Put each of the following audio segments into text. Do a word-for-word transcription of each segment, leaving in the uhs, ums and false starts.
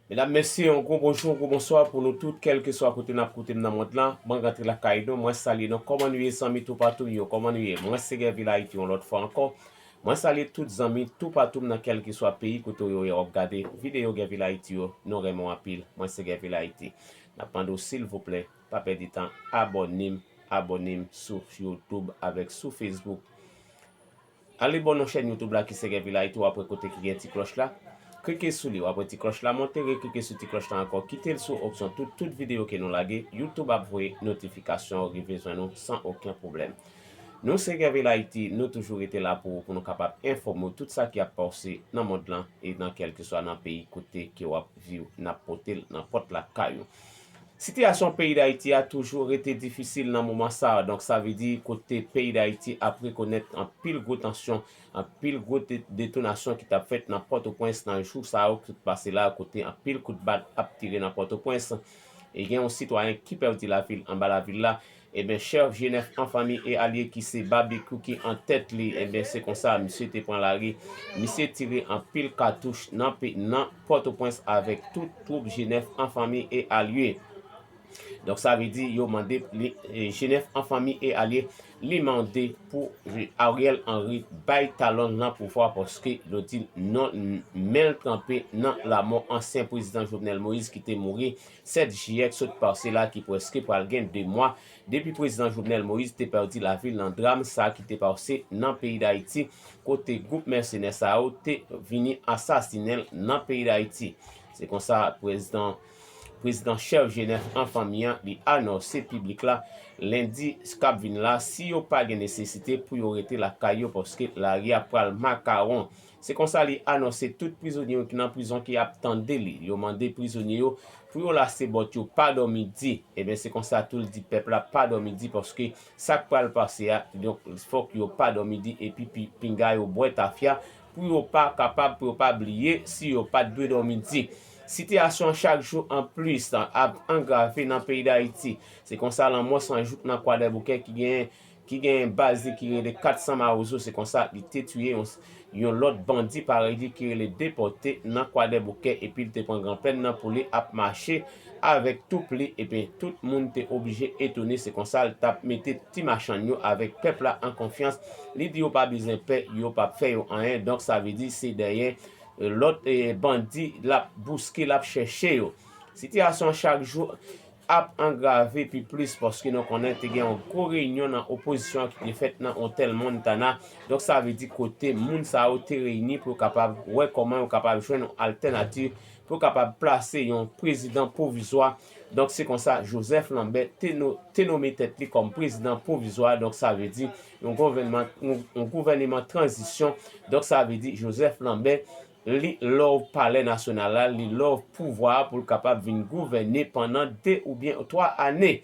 Medam, mesye, yon gwo bonjou, yon gwo bonswa pou nou tout, kèlkeswa kote n ap koute m nan mond lan. Bon rantre lakay nou, mwen salye nou. Kòman nou ye, zanmi toupatou m yo? Kòman nou ye? Mwen se Gèvil Ayiti yon lòt fwa ankò. Mwen salye tout zanmi toupatou m nan kèlkeswa peyi kote w ye w ap gade videyo Gèvil Ayiti yo. Nou renmen w anpil. Mwen se Gèvil Ayiti. N ap mande w silvouplè, pa pèdi tan, abòne m, abòne m sou YouTube avèk sou Facebook. Ale bò nan chèn YouTube la ki se Gèvil Ayiti, w ap wè kote ki gen ti klòch la. Klike sou li, w ap wè ti klòch la monte, reklike sou ti klòch la ankò, kite l sou opsyon tout, tout videyo ke nou lage, YouTube ap voye notifikasyon rive jwenn ou san okenn pwoblèm. Nou se Gèvil Ayiti, nou toujou rete la pou ou, pou nou kapab enfòme w tout sa ki ap pase nan mond lan e nan kèlkeswa nan peyi kote ke w ap viv, n ap pote l nan pòt lakay ou. Sitiyasyon peyi Dayiti a toujou rete difisil nan moman sa a. Donk, sa vle di kote peyi Dayiti ap rekonèt anpil gwo tansyon, anpil gwo de-, detonasyon ki t ap fèt nan Pòtoprens nan jou sa yo ki sot pase la, kote anpil kout bal ap tire nan Pòtoprens. E gen yon sitwayen ki pèdi lavi l anba lavil la. Ebyen, chèf G nèf an fanmi e alye ki se Babekyou ki an tèt li, ebyen, se konsa misye te pran lari. Misye tire anpil katouch nan pe-, nan Pòtoprens avèk tout twoup G nèf an fanmi e alye. Donk, sa vle di, yo mande li, e, G nèf an fanmi e alye, li mande pou Ariel Henry bay talon nan pouvwa paske yo di non, men l tranpe nan lanmò ansyen prezidan Jovenel Moïse ki te mouri sèt jiyè k sot pase la, ki prèske pral gen de mwa depi prezidan Jovenel Moïse te pèdi lavi l nan dram sa ki te pase nan peyi Dayiti, kote gwoup mèsenè sa yo te vini asasinen l nan peyi Dayiti. Se konsa, prezidan, prezidan chèf G nèf an fanmi an, li anonse piblik la, lendi k ap vin la, si yo pa gen nesesite pou yo rete lakay yo, paske lari a pral makawon. Se konsa li anonse tout prizonye yo ki nan prizon ki ap tande li. Yo mande prizonye yo pou yo lase bòt yo, pa dòmi di. Ebyen, se konsa tou l di pèp la pa dòmi di, paske sa k pral pase a, donk, fòk yo pa dòmi di, epi pi-, pinga yo bwè tafya, pou yo pa kapab, pou yo pa bliye, si yo pa t dwe dòmi di. Sitiyasyon chak jou an plis ap angrave nan peyi Dayiti. Se konsa lanmò san jouk nan Kwadèboukè ki gen, ki gen baz li ki rele kat san Mawozo, se konsa li te tiye yon, yon lòt bandi parèy li ki rele Depòte nan Kwadèboukè, epi l te pran granpèn nan pou li ap mache avèk twoup li, ebyen, tout moun te oblije etone, se konsa l t ap mete ti machann yo avèk pèp la an konfyans. Li di yo pa bezwen pè, yo p ap fè yo anyen, donk sa vle di se dèyè, e, lòt, e, bandi l ap bouske, l ap chèche yo. Sitiyasyon chak jou ap angrave pi plis, paske nou konnen te gen yon gwo reyinyon nan opozisyon an ki te fèt nan Otèl Montana. Donk, sa vle di kote moun sa yo te reyini pou yo kapab wè kòman yo kapab jwenn yon altènativ, pou yo kapab plase yon prezidan pwovizwa. Donk, se konsa Joseph Lambert te no-, te nome tèt li kòm prezidan pwovizwa. Donk, sa vle di yon gouvènman, yon, yon gouvèneman tranzisyon. Donk, sa vle di Joseph Lambert li love Palè Nasyonal la, li love pouvwa a pou l kapab vin gouvène pandan de oubyen twa ane.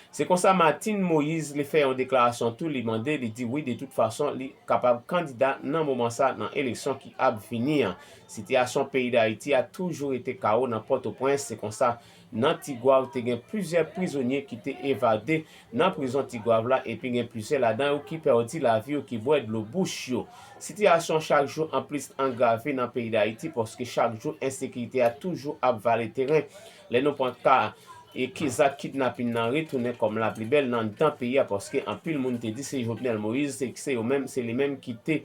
Se konsa Martine Moïse, li fè yon deklarasyon tou, li mande, li di wi, de tout fason, li kapab kandida nan moman sa nan eleksyon ki ap vini an. Sitiyasyon peyi Dayiti a toujou rete kawo nan Pòtoprens, se konsa nan Tigwav, te gen plizyè prizonye ki te evade nan prizon Tigwav la, epi gen plizyè ladan yo ki pèdi lavi yo, ki bwè dlo bouch yo. Sitiyasyon chak jou an plis angrave nan peyi Dayiti, paske chak jou ensekirite a toujou ap vale teren. Lè nou pran ka, e ki zak kidnapin nan retounen kòm lapli bèl nan anndan peyi a, paske anpil moun te di se Jovenel Moïse, se, se yo menm, se li menm ki te,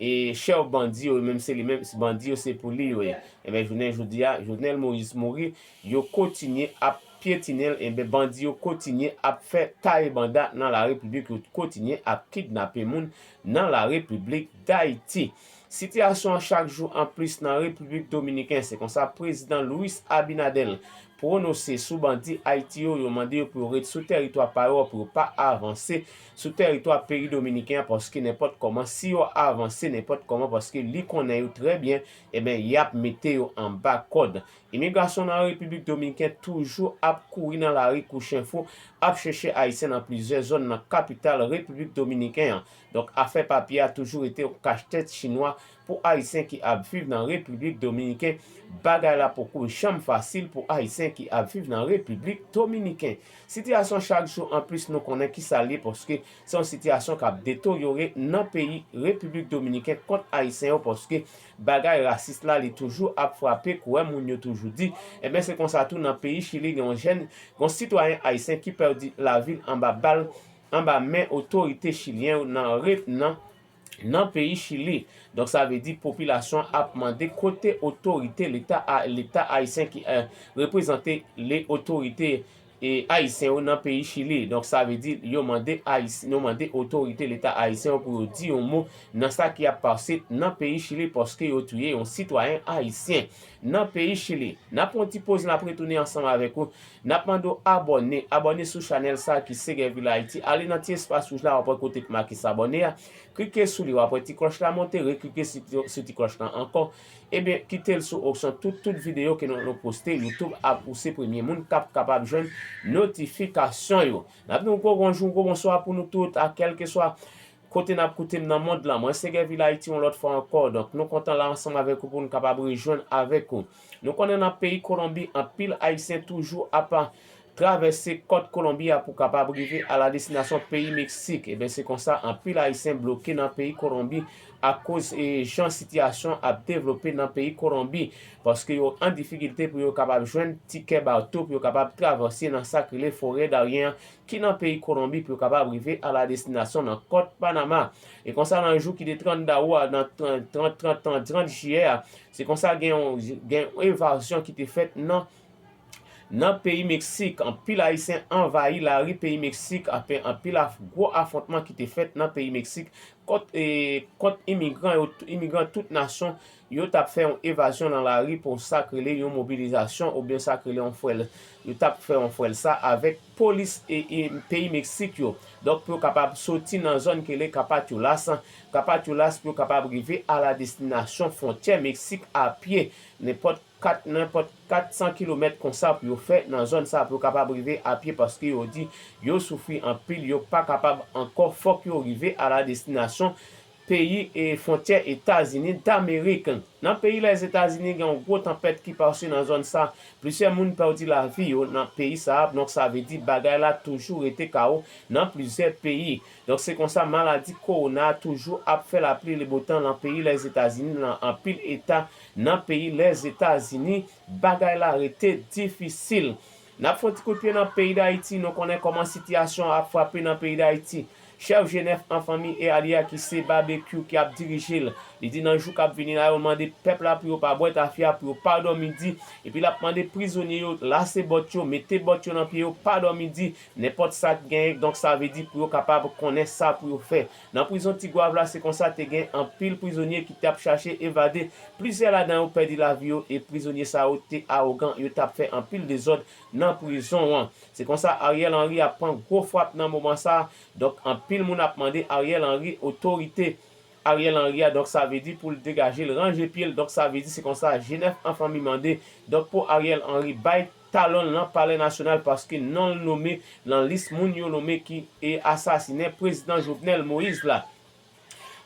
e, chèf bandi yo, menm se li menm, bandi yo se pou li yo ye. Ebyen, jounen jodi a, Jovenel Moïse mouri, yo kontinye ap pyetinen l, ebyen, bandi yo kontinye ap fè taye banda nan larepiblik, yo kontinye ap kidnape moun nan larepiblik Dayiti. Sitiyasyon an chak jou an plis nan Repiblik Dominiken, se konsa prezidan Luis Abinader pwononse sou bandi Ayiti yo, yo mande yo pou yo ret sou tèritwa pa yo, pou yo pa avanse sou tèritwa peyi dominiken an, paske nenpòt kòman, si yo avanse nenpòt kòman, paske li konnen yo trè byen, ebyen, y ap mete yo anba kòd. Imigrasyon nan Repiblik Dominiken toujou ap kouri nan lari kou chen fou, ap chèche Ayisyen nan plizyè zòn nan kapital Repiblik Dominiken an. Donk, afè papye a toujou rete yon kachtèt chinwa pou Ayisyen ki ap viv nan Repiblik Dominiken, bagay la poko janm fasil pou Ayisyen ki ap viv nan Repiblik Dominiken. Sitiyasyon chak jou anplis nou konnen kisa l ye, paske se yon sitiyasyon k ap detoryore nan peyi Repiblik Dominiken kont Ayisyen yo, paske bagay rasis la li toujou ap frape, kouwè moun yo toujou di. Ebyen se konsa tou nan peyi Chili gen yon jèn, gen yon sitwayen ayisyen ki pèdi lavi l anba bal, anba men otorite chilyen yo nan re, nan nan peyi Chili. Donk sa vle di popilasyon ap mande kote otorite leta a, leta ayisyen ki eh, reprezante le otorite e ayisyen yo nan peyi Chili. Donk sa vle di yo mande ayisyen, yo mande otorite leta ayisyen yo pou yo di yon mo nan sa ki ap pase nan peyi Chili, paske yo touye yon sitwayen ayisyen nan peyi Chili. N ap pran yon ti poz, n ap retounen ansanm avèk ou. N ap mande w abòne, abòne sou chanèl sa ki Segèvil Ayiti. Ale nan ti espas wouj la, w ap wè kote k make s abòne a. Klike sou li, w ap wè ti klòch la monte, reklike sou ti, sou ti klòch lan ankò. Ebyen, kite l sou opsyon tout, tout videyo ke nou, nou poste, YouTube ap ou se premye moun k ap kapab jwenn notifikasyon yo. N ap di w gwo bonjou, gwo bonswa pou nou tout, a kèlkeswa kote n ap koute m nan mond lan. Mwen se Gèvil Ayiti yon lòt fwa ankò. Donk, nou kontan la ansanm avèk ou pou n kapab rejwenn avèk ou. Nou konnen nan peyi Kolonbi, anpil Ayisyen toujou ap travèse kòt Kolonbi a pou kapab rive a la destinasyon peyi Meksik. Ebyen, se konsa, anpil Ayisyen bloke nan peyi Kolonbi akoz e jan sitiyasyon ap devlope nan peyi Kolonbi, paske yo an difikilte pou yo kapab jwenn tikè bato pou yo kapab travèse nan sa k rele forè daryen an ki nan peyi Kolonbi pou yo kapab rive a la destinasyon nan kòt Panama. E konsa, nan jou ki te trant dawou a, nan trant, trant, trant, trant jiyè a, se konsa gen yon, gen yon evazyon ki te fèt nan, nan peyi Meksik. Anpil Ayisyen anvayi lari peyi Meksik, apen anpil af, gwo afwontman ki te fèt nan peyi Meksik kont, e, kont imigran yo, imigran tout nasyon, yo t ap fè yon evazyon nan lari pou sa k rele yon mobilizasyon oubyen sa k rele yon frèl. Yo t ap fè yon frèl sa avèk polis e, e peyi Meksik yo. Donk, pou yo kapab soti nan zòn k rele Kapatyolas, Kapatyolas pou yo kapab rive a la destinasyon fwontyè Meksik a pye, nenpòt kat, nenpòt kat san kilomèt konsa pou yo fè nan zòn sa pou yo kapab rive a pye, paske yo di yo soufri anpil, yo pa kapab ankò, fòk yo rive a la destinasyon peyi e fwontyè Etazini Damerik. Nan peyi Lèzetazini, gen yon gwo tanpèt ki pase nan zòn sa. Plizyè moun pèdi lavi yo nan peyi sa a, donk sa vle di bagay la toujou rete kawo nan plizyè peyi. Donk se konsa maladi kowona a toujou ap fè lapli lebotan nan peyi Lèzetazini, nan anpil eta nan peyi Lèzetazini, bagay la rete difisil. N ap fè yon ti kout pye nan peyi Dayiti, nou konnen kòman sitiyasyon an ap frape nan peyi Dayiti. Chèf G nèf an fanmi e alye a ki se Babekyou ki ap dirije l. Li di nan jou k ap vini la, yo mande pèp la pou yo pa bwè tafya, pou yo pa dòmi di. Epi l ap mande prizonye yo lase bòt yo, mete bòt yo nan pye yo, pa dòmi di. Nenpòt sa k genyen, donk sa vle di pou yo kapab konnen sa pou yo fè. Nan prizon Tigwav la, se konsa te gen anpil prizonye ki t ap chache evade. Plizyè ladan yo pèdi lavi yo e prizonye sa yo te awogan, yo t ap fè anpil dezòd nan prizon an. Se konsa Ariel Henry ap pran gwo frap nan moman sa a. Donk, anpil moun ap mande Ariel Henry otorite Ariel Henry a, donk sa vle di pou l degaje l, ranje pye l, donk sa vle di se konsa G nèf an fanmi mande, donk pou Ariel Henry bay talon l nan Palè Nasyonal paske non l nome nan lis moun yo nome ki e asasinen prezidan Jovenel Moïse la.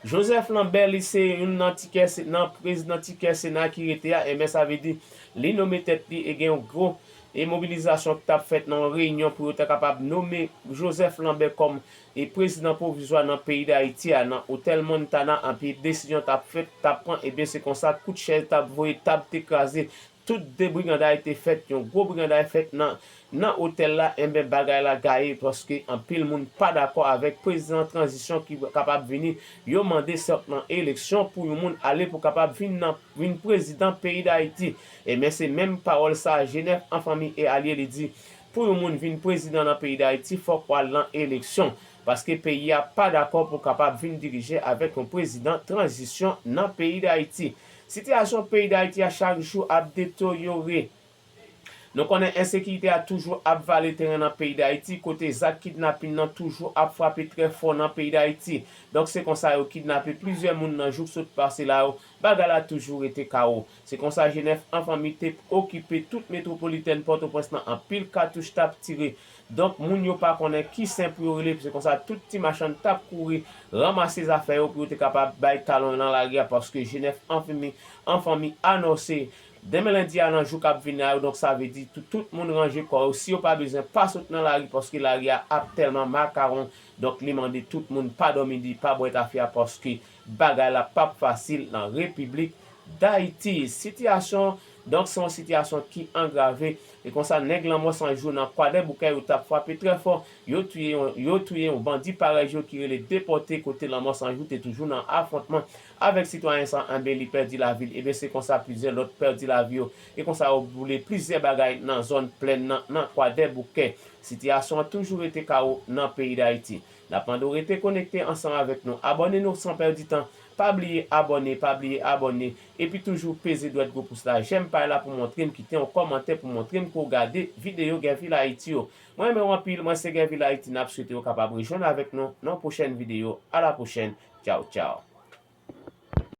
Joseph Lambert, li se youn nan tikè, nan prezidan tikè Sena ki rete a, enben sa vle di li nome tèt li e gen yon gwo e mobilizasyon ki t ap fèt nan yon reyinyon pou yo ta kapab nome Joseph Lambert kòm e prezidan pwovizwa nan peyi Dayiti a, nan Otèl Montana, anpi desizyon t ap fèt, t ap pran, ebyen se konsa kout chèz t ap voye, tab te kraze, tout de briganday te fèt, yon gwo briganday fèt nan, nan otèl la, enben bagay la gaye paske anpil moun pa dakò avèk prezidan tranzisyon ki kapab vini, yo mande sèt nan eleksyon pou yon moun ale pou kapab vin nan, vin prezidan peyi Dayiti. Enben se menm pawòl sa a G nèf an fanmi e alye li di, pou yon moun vin prezidan nan peyi Dayiti, fòk w al nan eleksyon. Paske peyi a pa dakò pou kapab vin dirije avèk yon prezidan tranzisyon nan peyi Dayiti. Sitiyasyon peyi Dayiti a chak jou ap detoryore. Nou konnen ensekirite a toujou ap vale teren nan peyi Dayiti, kote zak kidnapin nan toujou ap frape trè fò nan peyi Dayiti. Donk, se konsa yo kidnape plizyè moun nan jou k sot pase la yo, bagay la toujou rete kawo. Se konsa G nèf an fanmi te okipe tout metwopolitèn Pòtoprens nan, anpil katouch t ap tire. Donk, moun yo pa konnen ki sen pou yo rele, se konsa tout ti machann t ap kouri ranmase zafè yo pou yo te kapab bay talon yo nan lari a, paske G nèf an fanmi, an fanmi anonse demen lendi a, nan jou k ap vini a yo, donk sa vle di tout, tout moun ranje kò yo, si yo pa bezwen pa sot nan lari, paske lari a ap tèlman makawon. Donk, li mande tout moun pa dòmi di, pa bwè tafya, paske bagay la p ap fasil nan Repiblik Dayiti. Sitiyasyon, donk, se yon sitiyasyon ki angrave. E konsa, nèg Lanmò San Jou nan Kwadèboukè yo t ap frape trè fò. Yo touye yon, yo touye yon bandi parèy yo ki rele Depòte, kote Lanmò San Jou te toujou nan afwontman avèk sitwayen sa, enben, li pèdi lavi l. Ebyen, se konsa plizyè lòt pèdi lavi yo. E konsa, yo boule plizyè bagay nan zòn plèn nan, nan Kwadèboukè. Sitiyasyon an toujou rete kawo nan peyi Dayiti. N ap mande w rete konekte ansanm avèk nou. Abòne nou san pèdi tan. Pa bliye abòne, pa bliye abòne. Epi toujou peze dwèt gwo pous la, jèm paj la pou montre m, kite yon kòmantè pou montre m ke w gade videyo Guerville Haïti yo. Mwen renmen w anpil, mwen se Guerville Haïti, n ap swete w kapab rejwenn avèk nou nan yon pwochèn videyo. A la pwochèn, tchaw tchaw.